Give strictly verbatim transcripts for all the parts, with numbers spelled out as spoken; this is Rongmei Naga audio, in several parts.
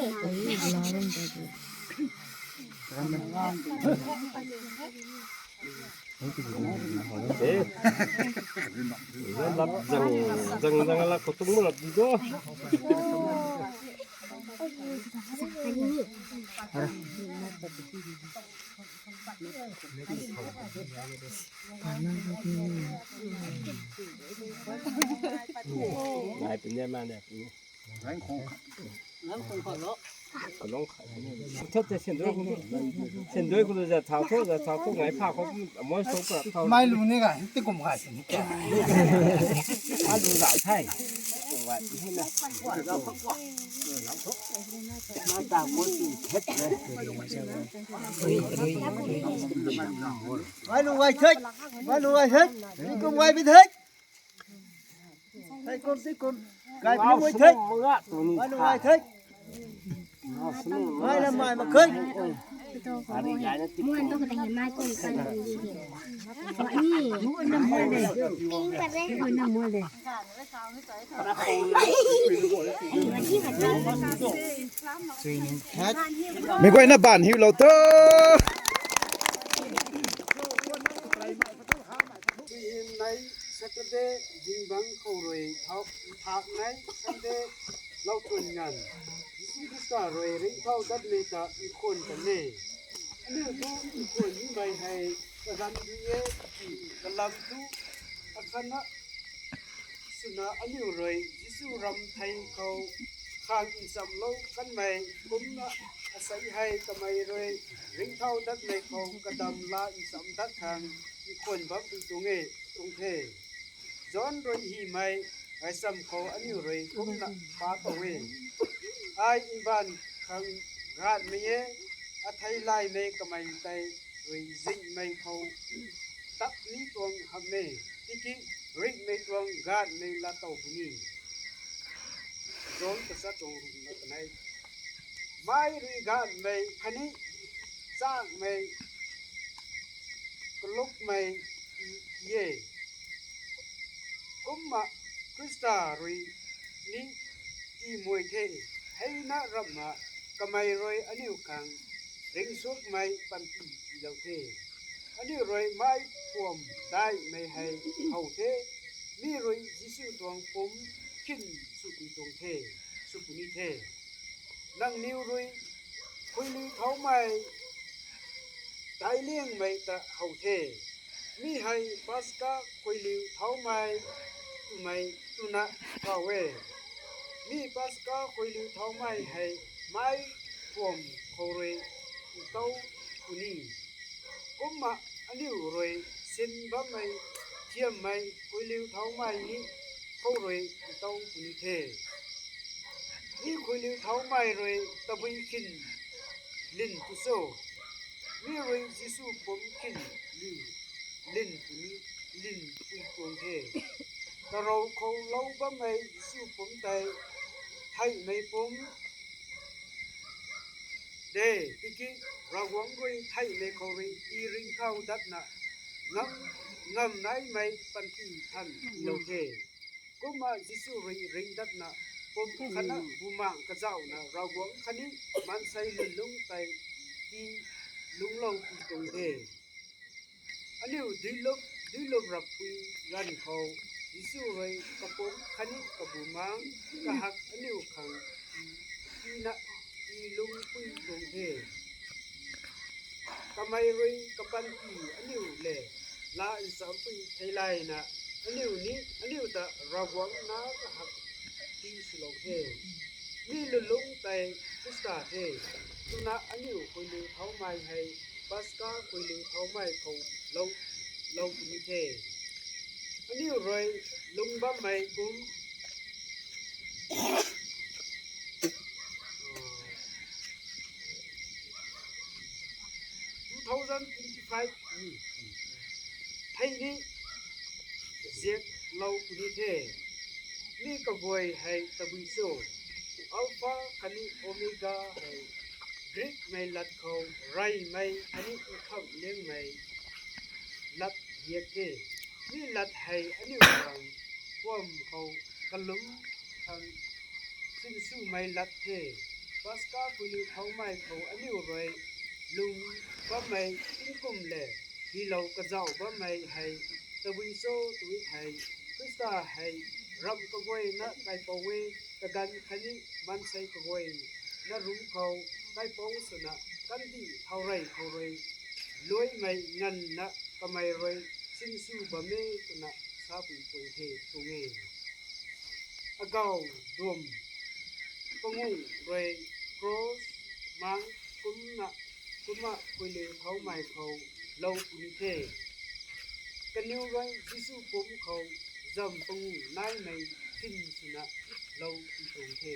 Zang zang zang la kutung mo la di do. Nai pin ne ma ne. Kalong khat. Thot te sendoi ko. Sendoi ko za thau tho, za thau tho ngai pha ko moi so pra thau. Mai lu ni ga, ti kum ga sini. A lu za thai. Kum ga ti na. Ma ta ko ti thet le. Mai lu wai thai. Mai lu wai thai. Ti kum wai bi thai. Thei kum, thei kum. Gay pini mui thei. Manu gay thei. Mai na mai ma khei. Mi guayna ban hiu lou tu. Tui hym nai Saturday zingbangc khou rui thau, thak nai Sunday lou tun nganv, Jisu Khrista rui ringcthau datmei ta nkhwan kan e. Aniu thu nkhwan nimei hei kaganv dui e, kalam thu akhatna swna aniu rui Jisu ram thei khou khang nchamlou kanmei kumna asei hei kamei rui ringcthau datmei khou kadam la ncham dat khang nkhwan bam pui tuang e, tuang the. John rui hymei gaychamv khou aniu rui kumna pa tou e. Ai mbaanv khang gaanhmei e, athei laymei kamei tei rui zinghmei khou tat ni tuang hamh e, tiki ringhmei tuang gaanhmei laa tow puni. John kasa tuang runa kanei. Mei rui gaanhmei khatni chakmei kalukmei e. Kumna Khrista rui ni timuai the, heina ramna kamei rui aniu khang ringcsuakmei panty tiilou the. Aniu rui mei phuam daihmei hei how the, mi rui Jisu tuang pumc khin sw pui tuang the, sw puni the. Nangniw rui khuiliu thaumei daicliangmei ta how the. Mi hei Paska khuiliu thaumei twmei twna kaw e. Mi Paska khuiliu thaumei hei mei phuam khou rui ntou puni. Kumna aniu rui sin bammei thiammei khuiliu thaumei ni khou rui ntou puni the. Mi khuiliu thaumei rui tabui khin lin tu cho? Mi rui Jisu pumc khin liu lin puni, lin pui tuang the. Tarou khou lou bammei Jisu pumc tei theihmei pumc de, tiki Ravguangc rui theihmei khou rui tii ringcthau datna ngam, ngam naimei panty than lou the. Kumna Jisu rui ringcdatna pumc khatna Bumaengh kazauhna Ravguangc khatni maansei lwnlung tei tii lungclou pui tuang the. Aniu duilup, duilup rapui ganv khou Jisu rui kapumc khatni kabumaengh kahak aniu khang tiina tii lungc pui tuang the. Kamei rui kapanty aniu le laa nchampui theilayna aniu ni, aniu ta Ravguangc nac kahak tii swlou the. Mi lwnlung tei Khrista the, twna aniu khuiliu thaumei hei Paska khuiliu thaumei khou lou, lou puni the. Aniu rui lungc bammei kum two thousand twenty-five ni thei ni ziaklou puni the. Mi kaguay hei tabui cho? Alpha khatni Omega hei Greekmei lat khou reymei khatni nkhamhliangmei lat diak the. Mi lat hei aniu khang kuam khou kalum khang sinswmei lat the. Paska puni thoumei khou aniu rui lung bammei tingkum le hilou kazauh bammei hei tabui cho tw thei, Khrista hei ramh kaguayna kaipouc e, kaganv khatni maansei kaguayna ruc khou kaipouc swna kandih thaurey khou rui luaimei nganvna kamei rui sinsw bam e twna sapui tuang the tuang e. Agau duam panguh rui cross mang kumna kumna kuiliu thoumei khou lou puni the. Kaniw rui Jisu pumc khou zam panguh naimei phin swna lou pi tuang the.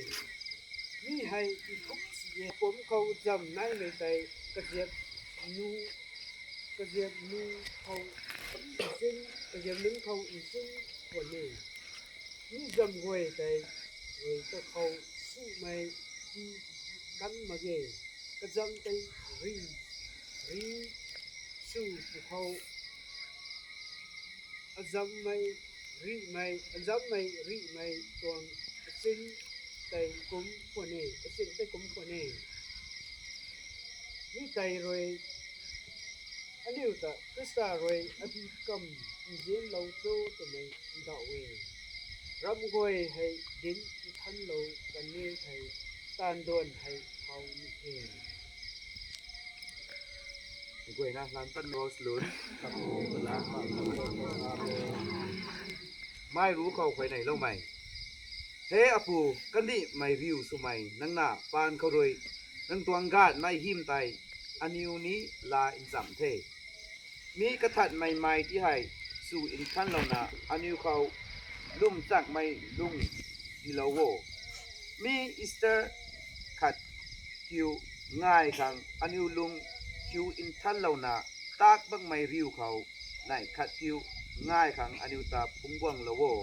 Mi hei nthuk si e. Pumc khou zam naimei tei kaziap nu kaziap nu khou nsin, kaziap nunc khou nsin khwan e. Mi zam guay tei rui kakhou sumei ti kan mak ge. Kazam tei ri ri sw pwkhou azammei rihmei, azammei rihmei tuang asin tei kum khwan e, asin tei kum khwan e. Mi tei rui aniu ta Khrista rui abikam nzianlou cho twmei ndauh e. Ramh guay hei dinc nthanlou kan e thei, taanv duan hei thau ni the. Guayna lan pan rose lun. Mei ruc khou huayneylou mei. He Apu, kandihmei riu swmei nang na paan khou rui nang tuang gatmei hym tei aniw ni laa ncham the. Mi kathanmei mei ti hei sw nthanlouna aniw khou lwm chakmei lung tiilou o. Mi Easter khat kiu ngai khang aniw lung kiu nthanlouna tak bakmei riu khou nei khat kiu ngai khang aniw ta phungc guanglou o.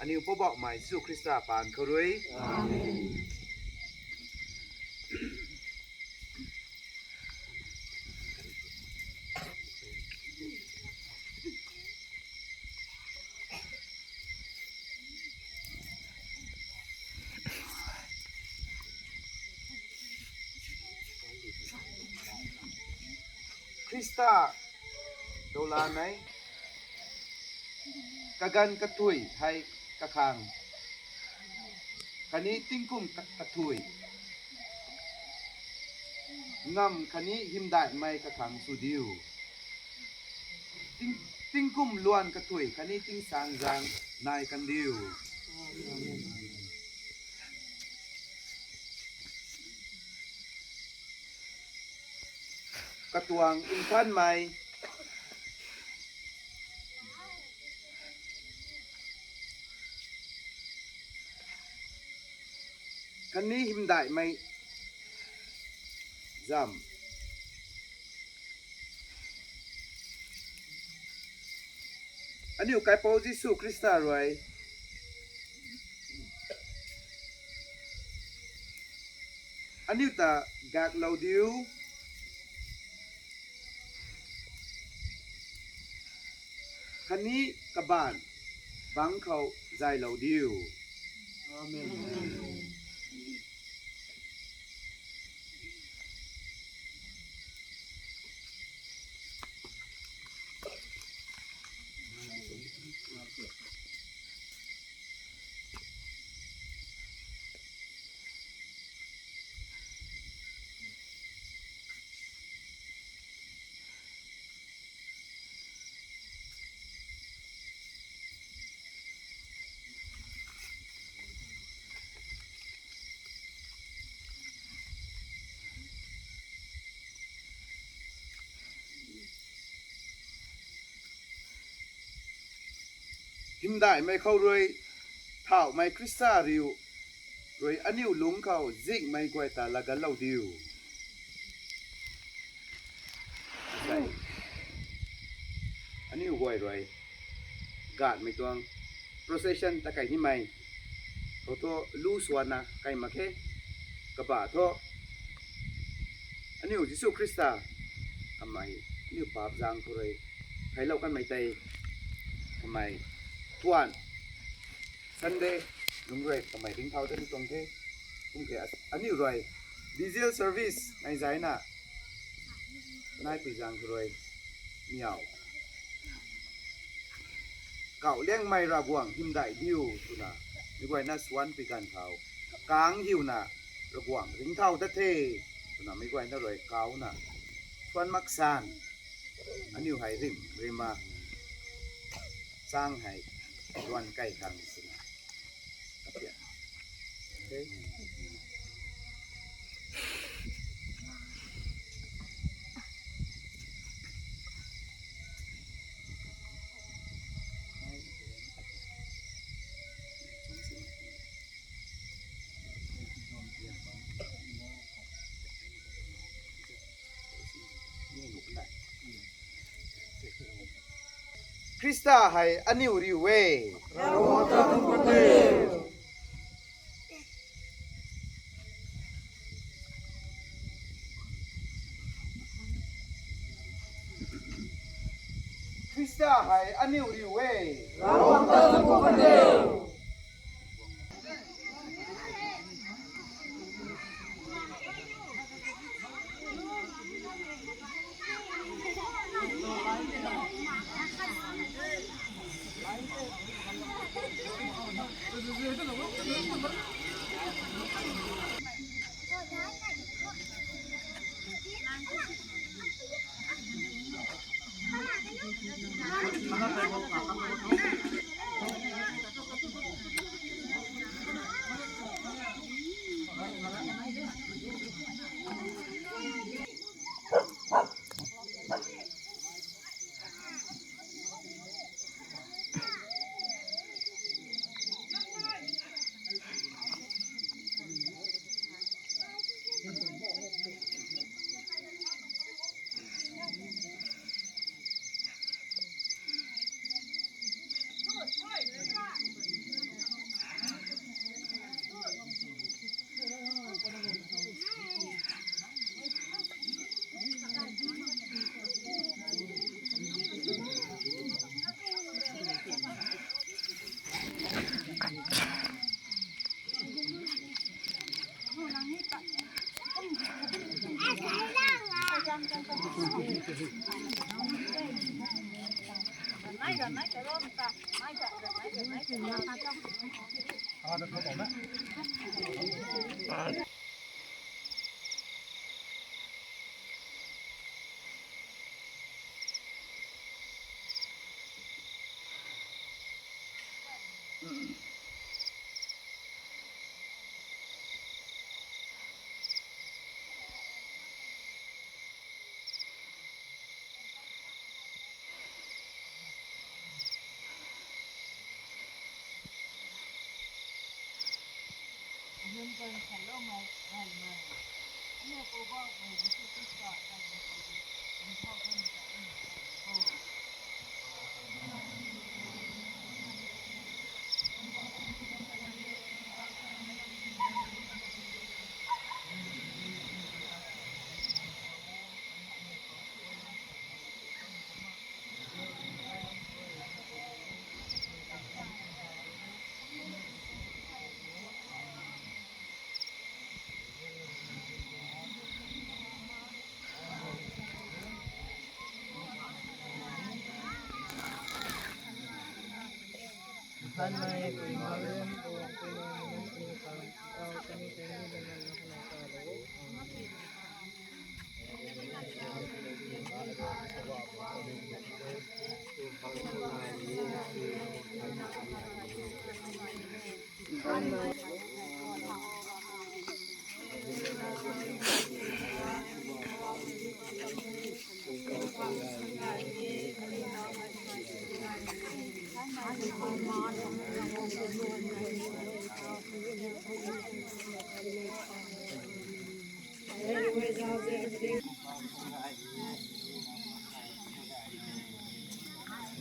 Aniw Poubauhmei Jisu Khrista paan khou rui. Khrista dolanei kaganv kathuic hei kakhang khatni tingkum ka- kathuic ngamv khatni hymdaihmei kakhang sw diu. Ting- tingkum luan kathuic khatni tingsaengzaeng nai kan diu. Katuang nthanmei khatni hymdaihmei zam aniu Kaipouc Jisu Khrista rui aniu ta gaeklou diu. Khatni kabaanc bangc khou zaylou diu. Amen. Hymdaihmei khou rui thauhmei Khrista riu rui aniu lungc khou zingmei guay ta laganlou diu. Aniu guay rui gaanhmei tuang procession ta kai nimei khou thu lu swanna kai mak khe. Kabah thu aniu Jisu Khrista kamei aniu paap zaeng khou rui theilou kanmei tei kamei thuan Sunday nungc rui kamei ringcthau ta ni tuang the. Kum ke aniu rui Vigil service nai zaina, nai pui zang khou rui miau. Kau Liangmei Ravguangc hymdaih diu twna, meic guayna swan pi ganv khou, kang hiuna Ravguangc ringcthau dat the twna meic guayna rui kauna swan mak san, aniu hei rim rima chang hei ruan kai khang twna. Khrista hei aniu riu e. Khrista hei aniu riu e.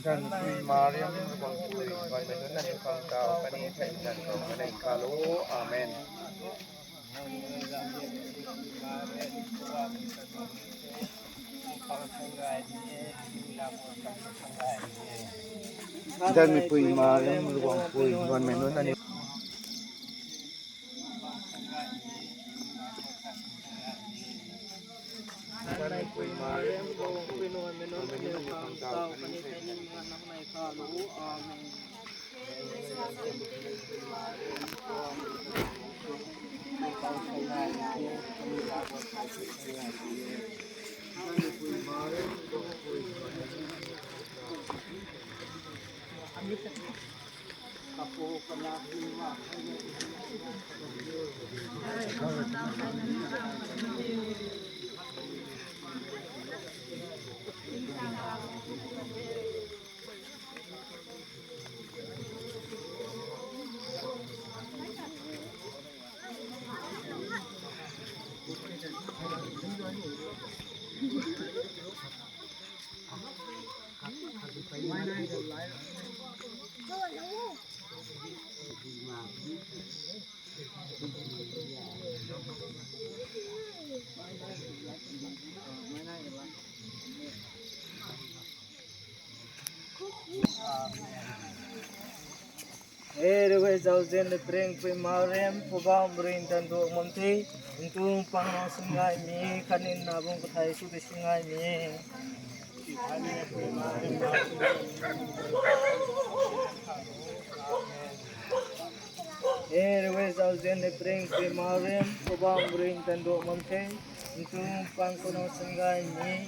Zanpui Mariam, Bangpui, Bangpui, Nani Khang Tau, Kani Thei Zan Kau, Kani Kalo. Amen. Zanpui Mariam, Bangpui, Bangpui, Nani. Hei rui zauzian le pring pui Mariam, Poubauhmei rui ndanduak bam the, ntu pang nang singgaymei, khatni na bung kathai su de singgaymei. Hei rui zauzian le pring pui Mariam, Poubauhmei rui ndanduak bam the, ntu pang khou nang singgaymei.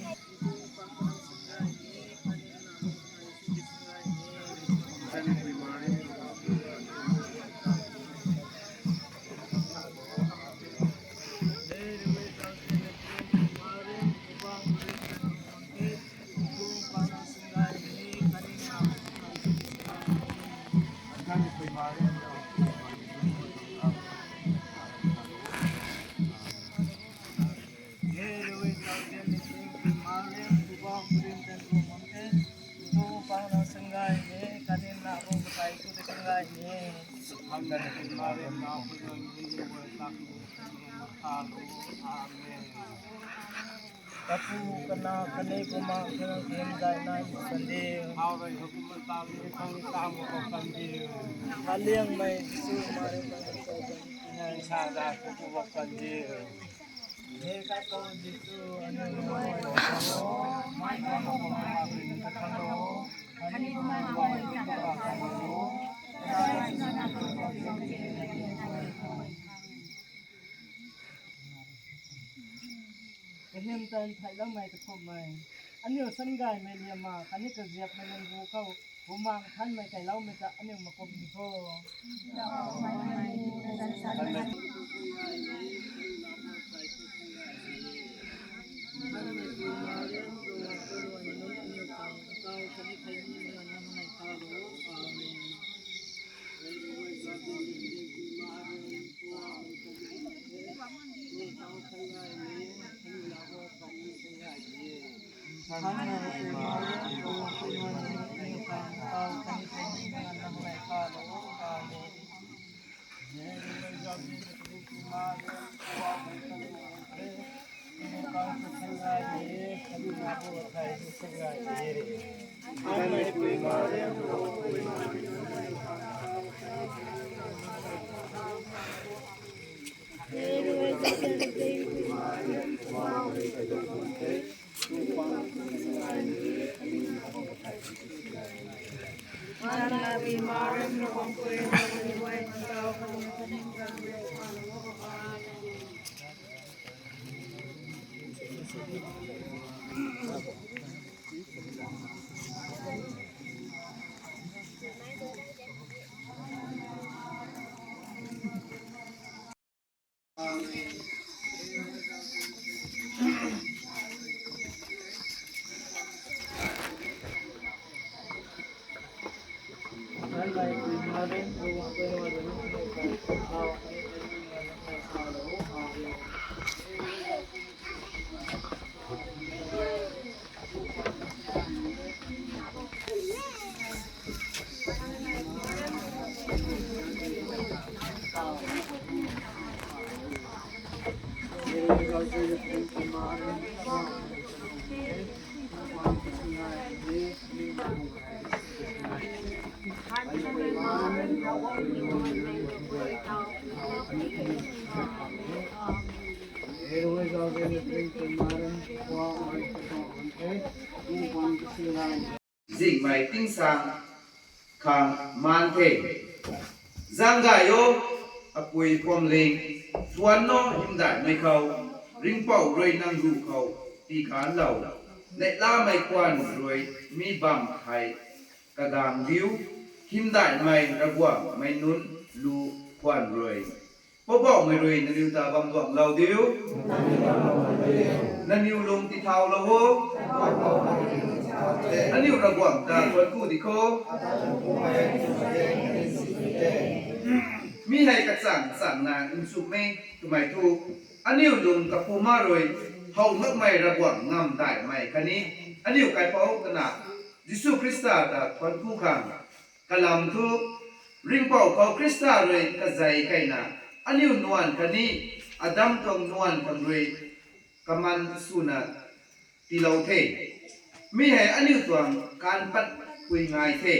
Amen. Kapu, Kanac, khatni Bumaengh Nthanmei zaeng nai sw kan diu. Hau rui hukum tau ni khang tam ko kan diu. Kaliangmei Jisu, Mari, Nang sa da ko ko kan diu. He kapu Jisu, aniu nunc guay ta khang o, mai nunc guay ta khang o, khatni Bumaengh guay ta khang o. Kahym tan theiloumei kathumhmei, aniu singgaymei liamma khatni kaziapmei nunc gu khou Bumaengh Nthanmei kailoumei ta aniu makum ni kho. Zingmei tingsang khang maan the. Zang gay o, apui phuamling, thuan no hymdaihmei khou, ringhpouc rui nang ruh khou, tikanlou. Neihlamei khwan rui, mi bam hei, kagangc diu, hymdaihmei Ravguangc mei nunc lu khwan rui. Poubauhmei rui nangniw ta bam duanglou diu. Nangniw lung tithaulou o. Aniu Ravguangc ta thuanc ku di kho. Mi hei kachang changna nchumhmei twmei thu, aniu lung kapuma rui, how makmei Ravguangc ngamdaihmei khatni, aniu kaipouc kana, Jisu Khrista ta thuanc ku khang, kalam thu, ringhpouc khou Khrista rui kazei keyna, aniu nuan khatni, Adam tuang nuan khang rui, kaman swna tiilou the. Mi hei aniu tuang kanv patpui ngai the.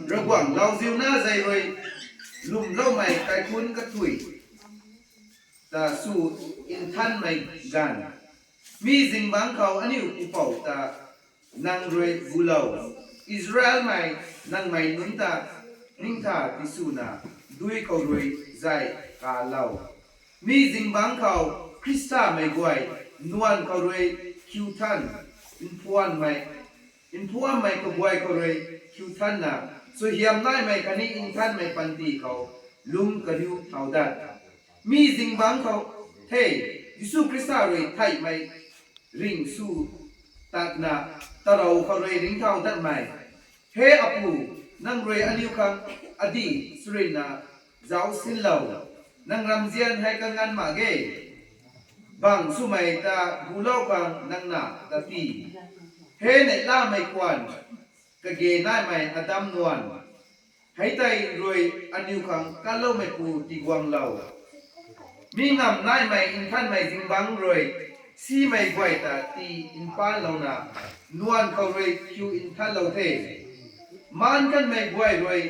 Ravguangc lauziuna zei rui, lwmloumei kaikhunc kathui ta sw nthanmei ganv. Mi zingbangc khou aniu pupouc ta nang rui gulou, Israelmei nangmei nunc ta ningtha tiswna dui khou rui zay kalou. Mi zingbangc khou Khristamei guay nuan khou rui khiuthan, nphuanmei, nphuammei kaguay khou rui khiuthanna, suaihiam naimei khatni nthanmei panty khou lung kariu thau dat. Mi zingbangc khou the, Jisu Khrista rui theihmei ringh sw tatna, tarou khou rui ringcthau datmei. He Apu, nang rui aniu khang adih charynna zauc sinlou, nang ramzian hei kanganv mak ge. Bang swmei ta gulou khang nang na ta ti. He neihlamei khwan, kage naimei Adam nuan, hei tei rui aniu khang kanloumeipu tiguanglou. Mi ngam naimei nthanmei zingbangc rui, simei guay ta tii npanlouna, nuan khou rui khiu nthanlou the. Maan kanmei guay rui,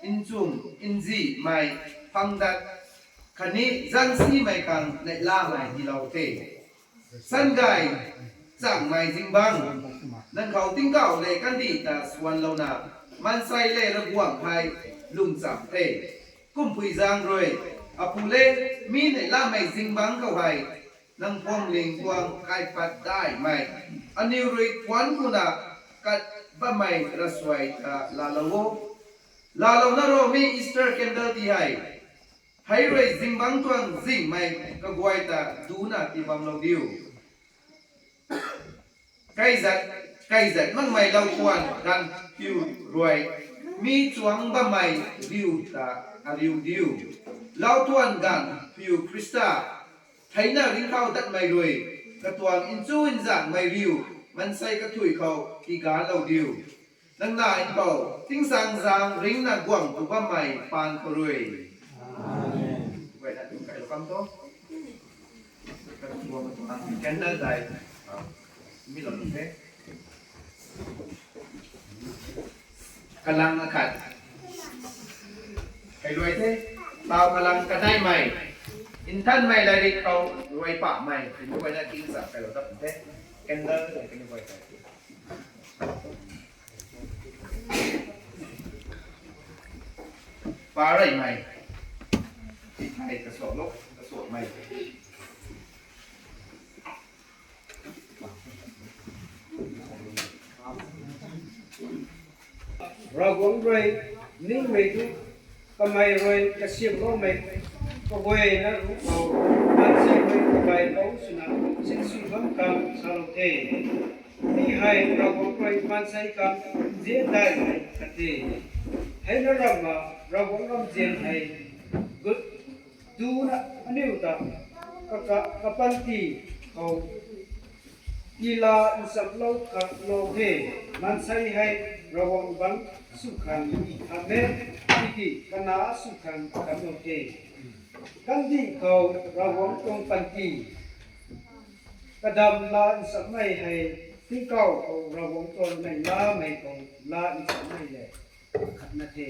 nchumh nzihmei phang dat, khatni zangsimei khang neihlamei tiilou the. Sangay changmei zingbangc, nang khou tingkauh lev kandih ta swanlouna, maansei lev Ravguangc hei lwmcham the. Kumpui zaeng rui, Apu le, mi neihlamei zingbangc khou hei, nang phuamling tuang kaipat daihmei, aniw rui thuanc kuna, kat bammei ravsuai ta laalou o. Laalou na ro mi Easter candle ti hei, hei rui zingbangc tuang zingmei kaguay ta ducna tii bamlou diu. Kaizat, kaizat makmei laukhwan ganvpiu rui, mi chuangc bammei riu ta ariu diu. Laukhwan ganvpiu Khrista, theina ringcthau datmei rui, katuang nchu nzangmei riu, maansei kathui khou tiganlou diu. Nang na Mpouh, tingsaengzaeng ringcna guang tu bammei paan khou rui. Amen. Guayna tum kailou kam tho. Katuang katuang candle dai. Mi lou the. Kalang akhat. Kai luai the. Tau kalang kaneimei. Nthanmei lairik khou ruai pamei. Guayna tingsaeng kailou tap the. Candle dai kani guay kai. Pareymei. Tithai kasuaklou, kasuakmei. Ravguangc rui ningmei tu kamei rui kasiamloumei kaguayna ruc khou, maansei rui kamei kou swna sinsw bam khang salou the. Mi hei Ravguangc rui maansei khang nzian daihmei khat the. Hei na ramna Ravguangc ramzian hei gut duna aniu ta ka, ka, kapanty khou tii la nchamlou khatlou the. Maansei hei Ravguangc bangc sw khang amen, tiki kanac sw khang khatlou the. Kandih khou Ravguangc tuang panty kadam la nchamhmei hei, tingkauh khou Ravguangc tuang neihlamei khou la nchamhmei le khatna the.